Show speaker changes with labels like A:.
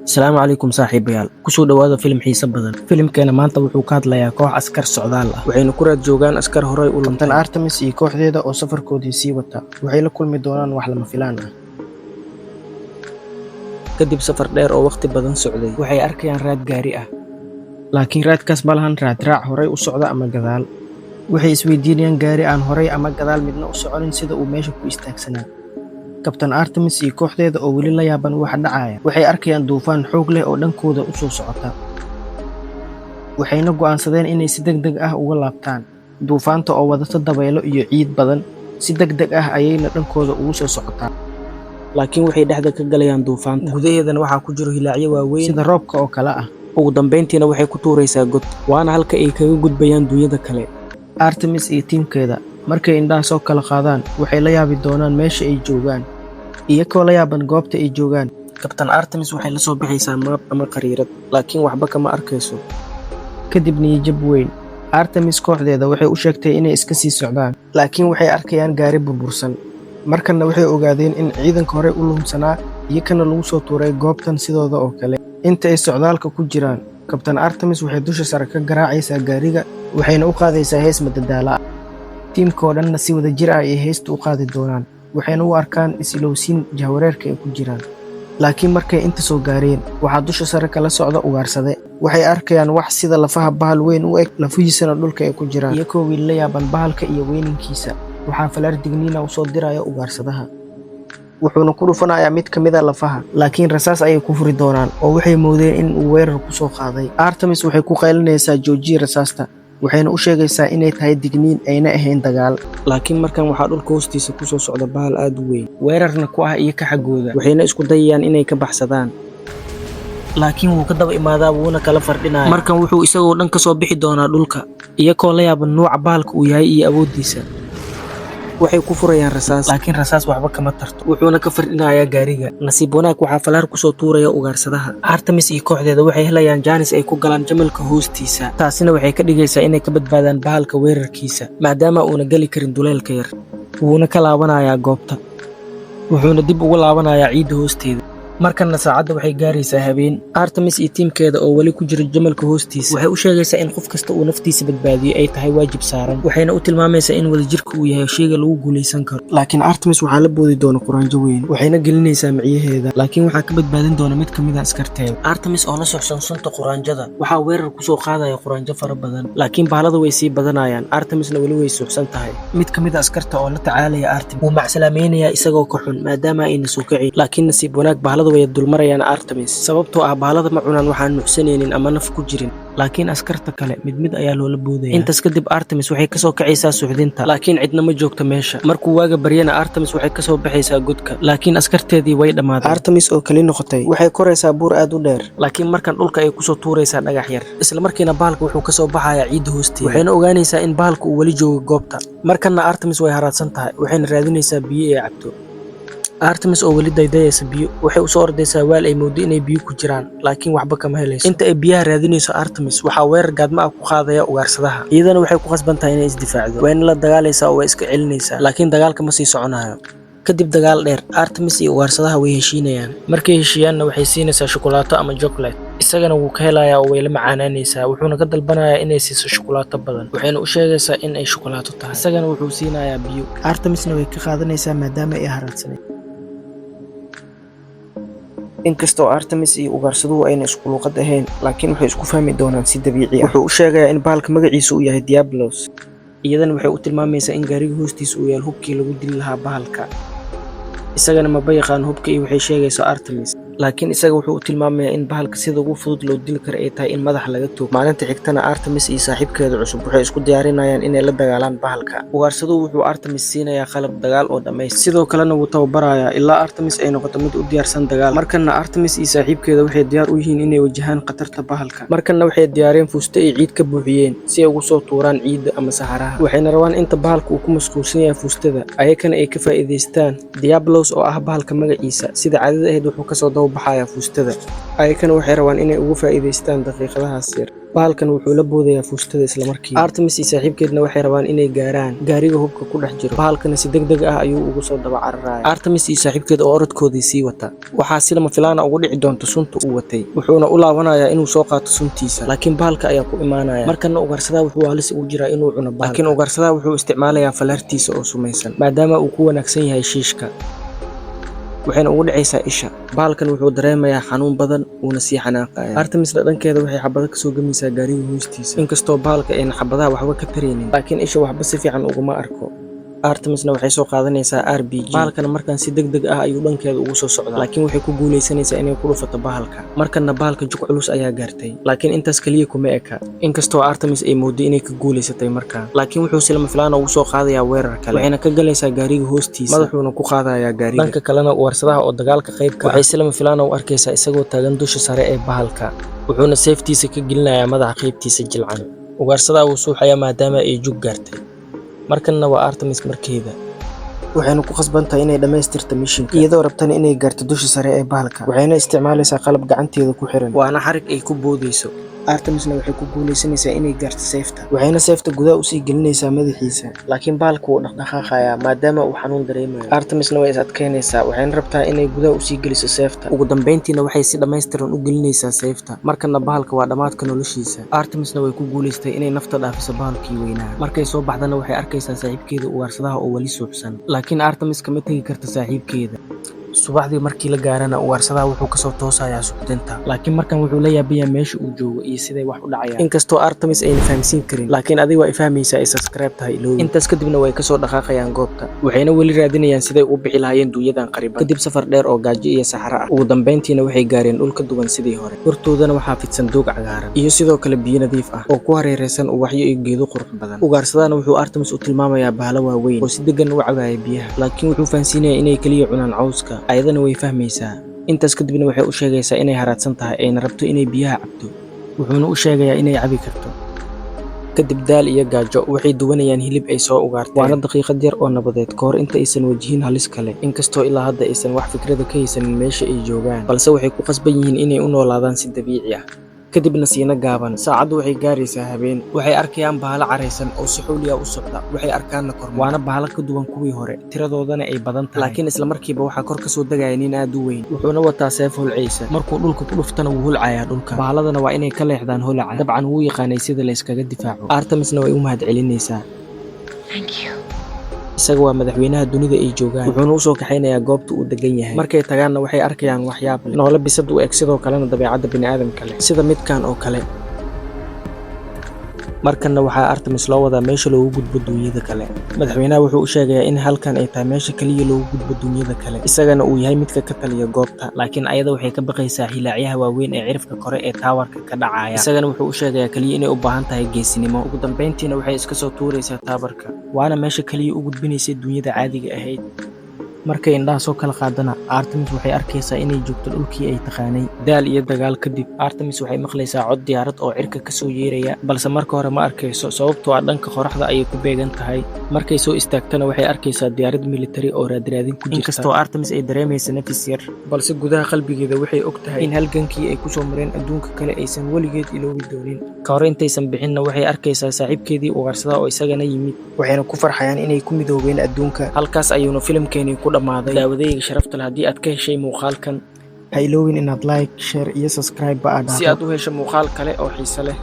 A: Asalaamu calaykum saaxiibayaal, kusoo dhowaada filim xiiso badan. Filimkeena maanta wuxuu ka hadlayaa koox askar socdaal ah, waxayna ku raad joogaan askar horay u
B: Kabtan
A: luntay.
B: Artemis iyo kooxdeeda oo safarkoodii sii wata waxay la kulmi doonaan wax lama filaan ah.
A: Kadib safar dheer oo waqti badan socday, waxay arkayaan raad gaari ah.
B: Laakiin raadkaas ma lahan raadraac horay u socda ama gadaal. Waxay isweydiinayaan gaari aan horay ama gadaal midna u soconin sida uu meesha ku istaagsanaa. Kabtan Artemis iyo kooxdeeda oo weli la yaaban waxa dhacaya, waxay arkayaan duufaan xoog leh oo dhankooda u soo socota. Waxayna go'aansadeen inay si degdeg ah uga laabtaan. Duufaanta oo wadata dabaylo iyo ciid badan, si degdeg ah ayayna dhankooda ugu soo socotaa.
A: Laakiin waxay dhexda ka galayaan duufaanta, gudaheedana waxaa ku jiro hilaacyo waaweyn
B: sida roobka oo kale ah.
A: Ugu dambeyntiina waxay ku tuuraysaa god, waana halka ay kaga gudbayaan dunyada kale.
B: Artemis iyo tiimkeeda markay indhaha soo kala qaadaan, waxay la yaabi doonaan meesha ay joogaan. Iyagoo la yaaban goobta ay joogaan,
A: Kabtan Artemis waxay la soo baxaysaa map ama khariirad, laakiin waxba kama arkayso.
B: Kadib niyadjab weyn, Artemis kooxdeeda waxay u sheegtay inay iska sii socdaan, laakiin waxay arkayaan gaari burbursan. Markanna waxay ogaadeen in ciidanka horey u lunsanaa iyakana lagu soo tuuray goobtan sidooda oo kale. Inta ay socdaalka ku jiraan, Kabtan Artemis waxay dusha sare ka garaacaysaa gaariga, waxayna u qaadaysaa hees madadaalo ah. Tiimka oo dhanna si wadajir ah ayay heesta u qaadi doonaan, waxayna u arkaan is-ilowsiin jahwareerka ay ku jiraan. Laakiin markay inta soo gaareen, waxaa dusha sare kala socda ugaarsade. Waxay arkayaan wax sida lafaha bahal weyn u eg, lafihiisana dhulka ay ku jiraan. Iyagoo weli la yaaban bahalka iyo weyninkiisa, waxaa falaar digniina u soo diraya ugaarsadaha. Wuxuuna ku dhufanayaa mid ka mid ah lafaha, laakiin rasaas ayay ku furi doonaan oo waxay moodeen in uu weerar ku soo qaaday. Artemis waxay ku qaylinaysaa joojiya rasaasta, waxayna u sheegaysaa inay tahay digniin ayna ahayn dagaal.
A: Laakiin markan waxaa dhulka hoostiisa kusoo socda bahal aad u weyn, weerarna ku ah iyaga xaggooda, waxayna isku dayayaan inay ka baxsadaan, laakiin wuu ka daba imaadaa, wuuna kala fardhinaya. Markan wuxuu isagoo dhan kasoo bixi doonaa dhulka. Iyagoo la yaaban nuuca bahalka uu yahay iyo awooddiisa, waxay ku furayaan rasaas, laakiin rasaas waxba kama tarto, wuxuuna ka fardhinayaa gaariga. Nasiib wanaag, waxaa falaar kusoo tuuraya ugaarsadaha. Artemis iyo kooxdeeda waxay helayaan jaanis ay ku galaan jamalka hoostiisa. Taasina waxay ka dhigaysaa inay ka badbaadaan bahalka weerarkiisa, maadaama uuna geli karin duleelka yar. Wuuna ka laabanayaa goobta, wuxuuna dib ugu laabanayaa ciidda hoosteeda. Markanna saacadda waxay gaaraysaa habeen. Artemis iyo tiimkeeda oo weli ku jira jamalka hoostiisa waxay u sheegaysaa in qof kasta uu naftiisa badbaadiyo ay tahay waajib saaran, waxayna u tilmaamaysaa in wadajirka uu yahay sheyga lagu guulaysan karo.
B: Laakiin Artemis waxaa la boodi doona quraanjo weyn, waxayna gelinaysaa micyaheeda, laakiin waxaa ka badbaadin doona mid ka mid ah askarteeda.
A: Artemis oo la socson sunta quraanjada, waxaa weerar kusoo qaadaya quraanjo fara badan, laakiin bahaladu way sii badanayaan, Artemisna weli way suuxsan tahay. Mid ka mid ah askarta oo la tacaalaya Artemis wuu macsalaamaynayaa isagoo ka xun maadaama ayna soo kicin, laakiin nasiib wanaag bahaladu way dulmarayaan Artemis, sababtoo ah bahalada ma cunaan waxaan nuuxsanaynin ama naf ku jirin. Laakiin askarta kale mid mid ayaa loola boodaya. Intaas kadib Artemis waxay kasoo kacaysaa suuxdinta, laakiin cidna ma joogto meesha. Markuu waaga baryana, Artemis waxay kasoo baxaysaa godka, laakiin askarteedii way dhammaadeen.
B: Artemis oo keli noqotay waxay koraysaa buur aad u dheer.
A: Laakiin markan dhulka ay kusoo tuuraysaa dhagax yar. Isla markiina bahalka wuxuu kasoo baxayaa ciidda hoosteeda, waxayna ogaanaysaa in bahalka uu weli joogo goobta. Markanna Artemis way haraadsan tahay, waxayna raadinaysaa biyo ay cabto. Artemis oo weli daydayaysa biyo waxay usoo ordaysaa waal ay moodo inay biyo ku jiraan, laakiin waxba kama helayso. Inta ay biyaha raadinayso Artemis, waxaa weerar gaadma ah ku qaadaya ugaarsadaha. Iyadana waxay ku khasban tahay inay isdifaacdo, wayna la dagaalaysaa oo way iska celinaysaa, laakiin dagaalka ma sii soconayo. Kadib dagaal dheer, Artemis iyo ugaarsadaha way heshiinayaan. Markay heshiiyaanna, waxay siinaysaa shukulaato ama chocolate, isagana wuu ka helayaa oo way la macaanaanaysaa. Wuxuuna ka dalbanayaa inay siiso shukulaato badan, waxayna u sheegaysaa in ay shukulaato tahay. Isagana wuxuu siinayaa biyo.
B: Artemisna way ka qaadanaysaa maadaama ay haraadsanay. Inkastoo Artemis iyo ugaarsaduhu ayna isku luqad ahayn, laakiin waxay isku fahmi doonaan si dabiici ah. Wuxuu u sheegayaa in bahalka magaciisa uu yahay Diablos.
A: Iyadana waxay u tilmaamaysaa in gaariga hoostiisa uu yaal hubkii lagu dili lahaa bahalka. Isagana maba yaqaan hubka iyo waxay sheegayso Artemis, laakiin isaga wuxuu u tilmaamayaa in bahalka sida ugu fudud loo dili karo ay tahay in madaxa laga toogo.
B: Maalinta xigtana, Artemis iyo saaxiibkeeda cusub waxay isku diyaarinayaan inay la dagaalaan bahalka.
A: Ugaarsaduhu wuxuu Artemis siinayaa qalab dagaal oo dhammaystiran, sidoo kalena wuu tababarayaa ilaa Artemis ay noqoto mid u diyaarsan dagaal. Markanna Artemis iyo saaxiibkeeda waxay diyaar u yihiin inay wajahaan khatarta bahalka. Markanna waxay diyaareen fuusto ay ciid ka buuxiyeen si ay ugu soo tuuraan ciidda ama saxaraha, waxayna rabaan inta bahalka uu ku mashquulsan yahay fuustada ayakana ay ka faa'iidaystaan. Diablos oo ah bahalka magaciisa, sida caadada ahayd wuxuu kasoo daba baxayaa fuustada, ayakana waxay rabaan inay uga faa'iidaystaan daqiiqadahaas yar.
B: Bahalkan wuxuu la boodayaa fuustada islamarkiiba. Artemis iyo saaxiibkeedna waxay rabaan inay gaaraan gaariga hubka ku dhex jiro. Bahalkana si degdeg ah ayuu ugu soo daba cararaya. Artemis iyo saaxiibkeed oo orodkoodii sii wata, waxaa si lama filaana ugu dhici doonta sunta uu watay. Wuxuuna u laabanayaa inuu soo qaato suntiisa, laakiin bahalka ayaa ku imaanaya. Markana ugaarsadaha wuxuu halis ugu jiraa inuu cuno bahalka, laakiin ugaarsadaha wuxuu isticmaalayaa falaartiisa oo sumaysan, maadaama uu ku wanaagsan yahay shiishka, waxayna ugu dhacaysaa isha. Bahalkan wuxuu dareemayaa xanuun badan, wuuna sii xanaaqaya. Artemisna dhankeeda waxay xabado kasoo gamaysaa gaariga hoostiisa. Inkastoo bahalka ayna xabadaha waxba ka taraynin, laakiin isha waxba si fiican uguma arko. Artemisna waxay soo qaadanaysaa RPG. Bahalkana markaan si degdeg ah ayuu dhankeeda ugu soo socdaa, laakiin waxay ku guuleysanaysaa inay ku dhufato bahalka. Markanna bahalka jug culus ayaa gaartay, laakiin intaas kaliya kuma eka. Inkastoo Artemis ay mooday inay ka guuleysatay markaan, laakiin wuxuu si lama filaan ugu soo qaadayaa weerar kale, waxayna ka galaysaa gaariga hoostiisa, madaxuuna ku qaadayaa gaariga. Dhanka kalena, ugaarsadaha oo dagaalka qayb ka ah waxay si lama filaan u arkaysaa isagoo taagan dusha sare ee bahalka, wuxuuna seeftiisa ka gelinayaa madaxa qaybtiisa jilcan. Ugaarsadaha wuu suuxayaa maadaama ay jug gaartay. Markanna waa Artemis markeeda.
A: Waxayna ku khasban tahay inay dhammaystirto mishinka, iyadoo rabtana inay gaarto dusha sare ee bahalka. Waxayna isticmaalaysaa qalab gacanteeda ku xiran, waana xarig ay ku boodayso. Artemisna waxay ku guuleysanaysaa inay gaarto seefta, waxayna seefta gudaha usii gelinaysaa madaxiisa, laakiin bahalka wuu dhaqdhaqaaqayaa maadaama uu xanuun dareemayo. Artemisna way is adkeynaysaa, waxayna rabtaa inay gudaha usii geliso seefta.
B: Ugu dambeyntiina waxay si dhammaystiran u gelinaysaa seefta. Markana bahalka waa dhammaadka noloshiisa. Artemisna way ku guulaystay inay nafta dhaafiso bahalkii weynaa. Markay soo baxdana, waxay arkaysaa saaxiibkeeda ugaarsadaha oo weli suuxsan, laakiin Artemis kama tegi karta saaxiibkeeda. Subaxdii markii la gaarana, ugaarsadaha wuxuu kasoo toosayaa suuxdinta, laakiin markan wuxuu la yaabayaa meesha uu joogo iyo siday wax u dhacayaan. Inkastoo Artemis ayna fahamsiin karin, laakiin adiga waa ifahmaysaa ay subscribe tahay iloobi. Intaas kadibna way kasoo dhaqaaqayaan goobta, waxayna weli raadinayaan siday u bixi lahaayeen dunyadan qariban. Kadib safar dheer oo gaajo iyo saxaro ah, ugu dambeyntiina waxay gaareen dhul ka duwan sidii hore. Hortoodana waxaa fidsan doog cagaaran iyo sidoo kale biyo nadiif ah oo ku hareeraysan ubaxyo iyo geedo qurux badan. Ugaarsadahana wuxuu Artemis u tilmaamayaa bahalo waaweyn oo si degan u cabaya biyaha, laakiin wuxuu fahansiinayaa inay keliya cunaan cawska. Ayadana way fahmaysaa. Intaas kadibna waxay u sheegaysaa inay haraadsan tahay, ayna rabto inay biyaha cabto. Wuxuuna u sheegayaa inay cabi karto. Kadib daal iyo gaajo, waxay duwanayaan hilib ay soo ugaarteen, waana daqiiqad yar oo nabadeed ka hor inta aysan wajihin halis kale. Inkastoo ilaa hadda aysan wax fikrada ka haysanin meesha ay joogaan, balse waxay ku qasban yihiin inay u noolaadaan si dabiici ah. Kadibna siina gaaban, saacaddu waxay gaaraysaa habeen. Waxay arkayaan bahalo caraysan oo si xawli ah u socda. Waxay arkaanna kormeer, waana bahalo ka duwan kuwii hore, tiradoodana ay badan tahay. Laakiin isla markiiba waxaa kor ka soo degaya nin aad u weyn, wuxuuna wataa seef holcaysa. Markuu dhulka ku dhuftana, wuu holcayaa dhulka. Bahaladana waa inay ka leexdaan holaca. Dabcan wuu yaqaanay sida la iskaga difaaco. Artemisna way u mahadcelinaysaa.
C: Thank you.
B: Isaga waa madaxweynaha dunida ay joogaan, wuxuuna usoo kaxaynayaa goobta uu degan yahay. Markay tagaanna, waxay arkayaan waxyaab leh, noole bisad u eg, sidoo kalena dabeecadda bini'aadamka leh, sida midkan oo kale. Markanna waxaa Artemis loo wadaa meesha loogu gudbo dunyada kale. Madaxweynaha wuxuu u sheegayaa in halkan ay tahay meesha kaliya loogu gudbo dunyada kale, isagana uu yahay midka ka taliya goobta. Laakiin ayada waxay ka baqaysaa hilaacyaha waaweyn ee cirifka kore ee taawarka ka dhacaya. Isagana wuxuu u sheegayaa kaliya inay u baahan tahay geesinimo. Ugu dambeyntiina waxay iska soo tuuraysaa taabarka, waana meesha kaliya u gudbinaysay dunyada caadiga ahayd. Markay indhaha soo kala qaadana, Artemis waxay arkaysaa inay joogto dhulkii ay taqaanay. Daal iyo dagaal kadib, Artemis waxay maqlaysaa cod diyaarad oo cirka ka soo yeeraya, balse marka hore ma arkayso, sababtoo ah dhanka qoraxda ayay ku beegan tahay. Markay soo istaagtana, waxay arkaysaa diyaarad military oo raadraadin ku jirta. Inkastoo Artemis ay dareemaysa nafis yar, balse gudaha qalbigeeda waxay og tahay in halgankii ay kusoo mareen adduunka kale aysan weligeed iloobi doonin. Ka hor intaysan bixinna, waxay arkaysaa saaxiibkeedii ugaarsada oo isagana yimid,
A: waxayna ku farxayaan inay ku midoobeen adduunka.
B: Halkaas ayuuna filimkeenii ku dhammaaday. Daawadayga sharafta leh, haddii aad ka heshay muuqaalkan,
A: Ha iloowin inaad like, share iyo subscribe ba aad
B: si aad u hesho muuqaal kale oo xiiso leh.